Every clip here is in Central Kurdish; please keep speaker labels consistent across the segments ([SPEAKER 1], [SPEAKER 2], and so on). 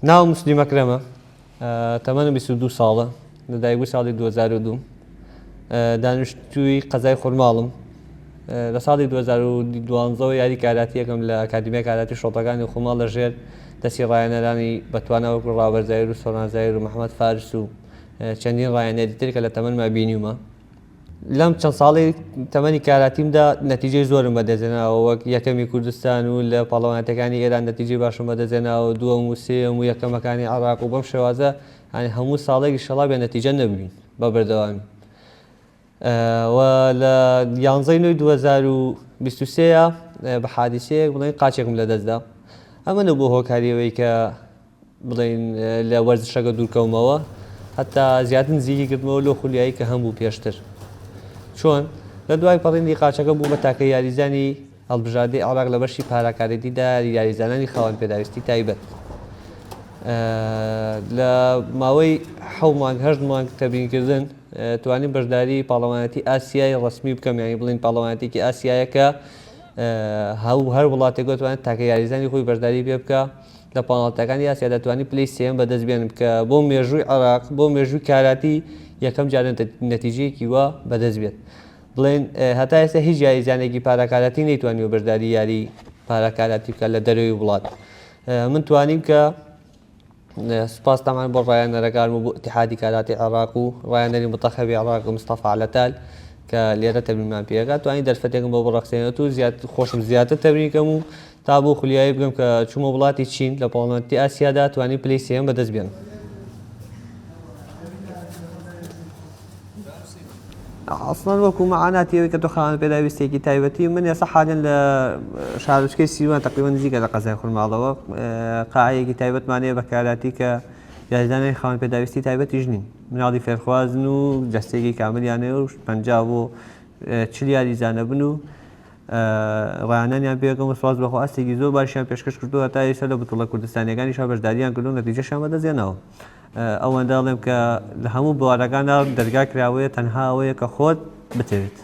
[SPEAKER 1] ناوم موسلیم ئەکرەمە، تەمەنم 22 ساڵە، لەدایکبووی ساڵی 2002، دانیشتووی قەزای خورماڵم. لە ساڵی 2012ەوە یاری کاراتی یەکەم لە ئەکادیمیای کاراتی شۆڕتەکانی خورماڵ لە ژێر دەستی ڕاهێنەرانی بەتوانا وەکو ڕابەر زاهیر و سۆران زاهیر و محەمەد فارس و چەندین ڕاهێنەری تر کە لە تەمەنما بینیومە. لەم چەند ساڵەی تەمەنی کاراتیمدا نەتیجەی زۆرم بەدەستهێناوە وەک یەکەمی کوردستان و لە پاڵەوانێتیەکانی ئێران نەتیجەی باشم بەدەستهێناوە دووەم و سێیەم و یەکەمەکانی عێراق و بەم شێوازە یانی هەموو ساڵێک ئیشەڵا بێ نەتیجە نەبووین بە بەردەوامی و لە یانزەی نۆی 2023 بە حادیسەیەک بڵێن قاچێکم لەدەستدا ئەمە نەبوو هۆکاری ئەوەی کە بڵێین لە وەرزشەکە دوورکەومەوە هەتا زیاتر نزیکی کردمەوە لەو خولیایی کە هەمبوو پێشتر. چۆن؟ لە دوای پەڕینی قاچەکە بوومە تاکە یاریزانی هەڵبژاردەی عێراق لە بەشی پاراکارێتیدا یاریزانانی خاوەن پێداویستی تایبەت. لە ماوەی حەو مانگ هەشت مانگ تەمرینکردن توانیم بەشداری پاڵەوانێتی ئاسیای ڕەسمی بکەم یانی بڵێین پاڵەوانێتێکی ئاسیایە کە هەر وڵاتێک دەتوانێت تاکە یاریزانی خۆی بەشداری پێ بکە. لە پاڵەوانێتیەکانی ئاسیادا توانی پلەی سێیەم بەدەست بێنم کە بۆ مێژووی عێراق بۆ مێژووی کاراتی یەکەم جارە نەتیجەیەکی وا بەدەست بێت بڵێن هەتا ئێستا هیچ یاریزانێکی پاراکاراتی نەیتوانیوە بەشداری یاری پاراکاراتی بکات لە دەرەوەی وڵات من توانیم کە سوپاس تامان بۆ ڕایەنەرەکان و بۆ ئیتیحادی کاراتی عێراق و ڕایەنەری متەخەبی عێراق مستەفا عەلەتال کە لێرە تەمرینمان پێکا توانی دەرفەتێکم بۆ بڕەخسێنێت و زیاد خۆشم زیاتر تەمرین کەم و تا بۆ خولیایی بگەم کە چوومە وڵاتی چین لە پاڵەوانێتی ئاسیادا توانیم پلەی سێیەم بەدەست بێنم. ئەسڵەن وەکو مەعاناتی ئەوەی کە تۆ خاوەن پێداویستیەکی تایبەتی من ئێستا حالێن لە شارۆچکەی سیروان تەقریبەن نزیکە لە قەزای خورماڵەوە قاعەیەکی تایبەتمان هەیە بە کاراتی کە یاریزانانی خاوەن پێداویستی تایبەتیش نین مناڵی فێرخوازن و جەستەیەکی کاملیان هەیە و 50 بۆ 40 یاریزانە بن و ڕایانانیان پێکەم و سواز بەخۆ ئاستێکی زۆر باشیان پێشکەش کردو هەتا ئێستا لە بتوڵە کوردستانیەکانیشا بەشداریان کردو نەتیجەشیان بەدەستهێناوە ئەوەندە ئەڵێم کە لە هەموو بوارەکاندا دەرگا کراوەیە تەنها ئەوەیە کە خۆت بتەوێت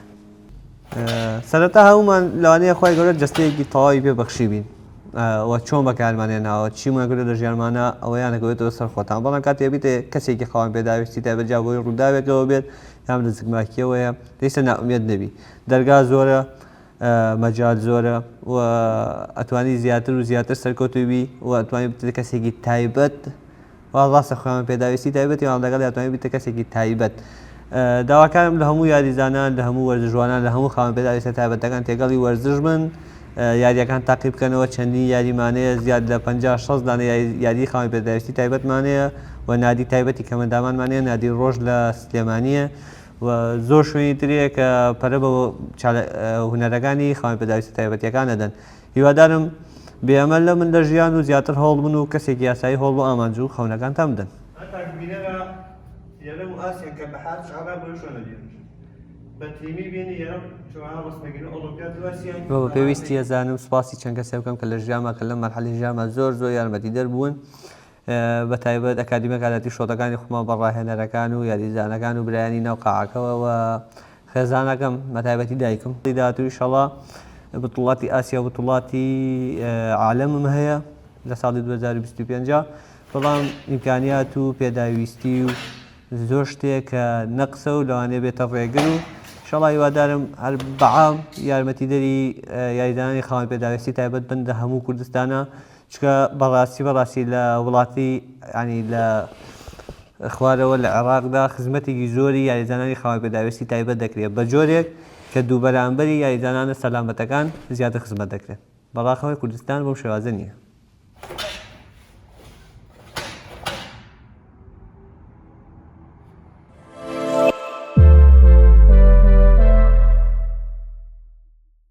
[SPEAKER 1] سەرەتا هەمومان لەوانەیە خی گەورە جستەیەکی تەواوی پێ بەخشی بین و چۆن بەکارمانێناوە چیمان کردو لە ژیانمانە ئەوەیان نەکەوێتەوە سەر خۆتان بەڵام کاتێ بیتێ کەسێکی خاوەن پێداویستی تایبەت جا بۆی ڕووداوێکەوە بێت یان لە زگماکیەوەیە پێویستە نائومێد نەبی دەرگا زۆرە مەجال زۆرە و ئەتوانی زیاتر و زیاتر سەرکەوتوو بی و ئەتوانی بتە کەسێکی تایبەت وا ڕاستە خۆیان پێداویستی تایبەتی وان لەگەڵ ئەتوانی بیتە کەسێکی تایبەت داواکارم لە هەموو یاریزانان لە هەموو وەرزشوانان لە هەموو خاوەن پێداویستە تایبەتەکان تێگەڵی وەرزش بن یاریەکان تاقی بکەنەوە چەندین یاریمانەیە زیاد لە 50 60 دانە یاری خاوەن پێداویستی تایبەتمانەیە و نادی تایبەتی کەمەندامانمانەیە نادی ڕۆژ لە سلێمانیە و زۆر شوێنی تر هەیە کە پەرە بە هونەرەکانی خاوەن پێداویستە تایبەتیەکان ئەدەن هیوادارم بێ ئەمەل نەبن لە ژیان و زیاتر هەوڵ بن و کەسێکی یاسایی هەوڵ بۆ ئامانج و خەونەکانتان بدەن. بە پێویستی ئەزانم سوپاسی چەند کەسێ بکەم کە لە ژیانما کە لەم مەرحەلەی ژیانما زۆر زۆر یارمەتیدەر بوون. بە تایبەت ئەکادیمیای کاراتی شۆتەکانی خۆمان بە ڕاهێنەرەکان و یاریزانەکان و برایانی ناو قاعەکەوە و خێزانەکەم بە تایبەتی دایکم. داهاتوو ئیشەڵا بتوڵاتی ئاسیا و بتوڵاتی عالەمم هەیە لە ساڵی 2025 بەڵام ئیمکانیات و پێداویستی و زۆر شتێک کە نەقسە و لەوانەیە بێتە ڕێگر و ئیشەڵا هیوادارم هەر بەعام یارمەتیدەری یاریزانانی خاوەن پێداویستی تایبەت بن لە هەموو کوردستانە چونکە بەڕاستی بەڕاستی لە وڵاتی ینی لە خوارەوە لە عێراقدا خزمەتێکی زۆری یاریزانانی خاوەن پێداویستی تایبەت دەکرێت بە جۆرێک کە دوو بەرامبەری یاریزانانە سەلامەتەکان زیاتر خزمەت دەکرێن بەڕاخەوەی کوردستان بەم شێوازە نییە.